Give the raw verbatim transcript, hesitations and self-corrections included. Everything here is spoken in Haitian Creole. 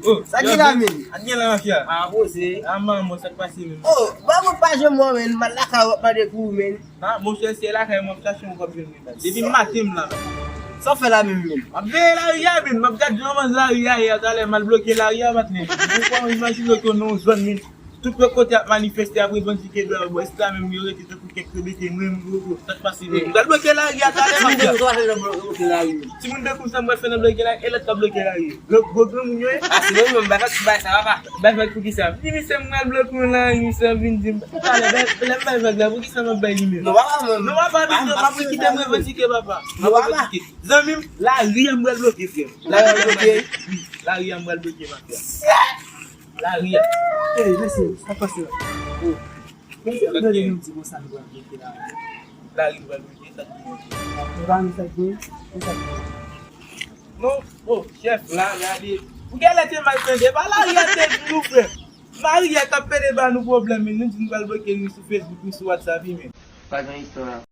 Oh, sa ki la, men? An gen la, mafya. A, poze. A, manman, sa k pase, men? Oh, ba mwen pa janm wè, men. M al lakay w ap mande pou ou, men. Ha, monchè, se lakay mwen ap chache yon kòb jwenn, men. Depi maten, m la, men. Sa w fè la, men, men? M ap veye lari a, men. M ap gad jan manz lari a ye a, talè, m al bloke lari a, patnè. Ou pa imajine ke nan yon zòn, men. Tout lòt kote ap manifeste, ap revandike dwa yo, bò, èske la menm yo rete tankou kèk rebete, mwen, mwen, mwen, sa k pase, mwen? M pral bloke lari a talè, mafya. Timoun, sa w ap fè nan bloke lari? Timoun de kounsa m pral fè nan bloke lari, e lòt k ap bloke lari yo. Lòt gwo granmoun yo ye. A, se mwen menm, bay vag, bay sa, papa. Bay vag pou kisa? Di misye m pral bloke yon lari, misye ap vin di m. Talè, lè m bay vag la, pou kisa m ap bay li menm? Non, papa, mwen. Non, papa, non, m ap kite m revandike, papa. M ap revandike. Zanmi m, lari a m pral bloke, frè m. Lari a m bloke? Wi, lari a m pral bloke, mafya. Lari a. Ey, mesye, sa k pase la? Oh. Mesye, m tande nou di konsa nou pral bloke lari. Lari nou pral bloke, sa k gen? Nou pa konn sa k gen, men sa k gen. Non, oh, chèf, la, gade. Ou genlè te mal tande, pa lari a te di nou, frè. Lari a t ap pede ba nou pwoblèm, men nou di nou pral bloke nou sou Facebook, nou sou WhatsApp, wi, men. Pa gen istwa.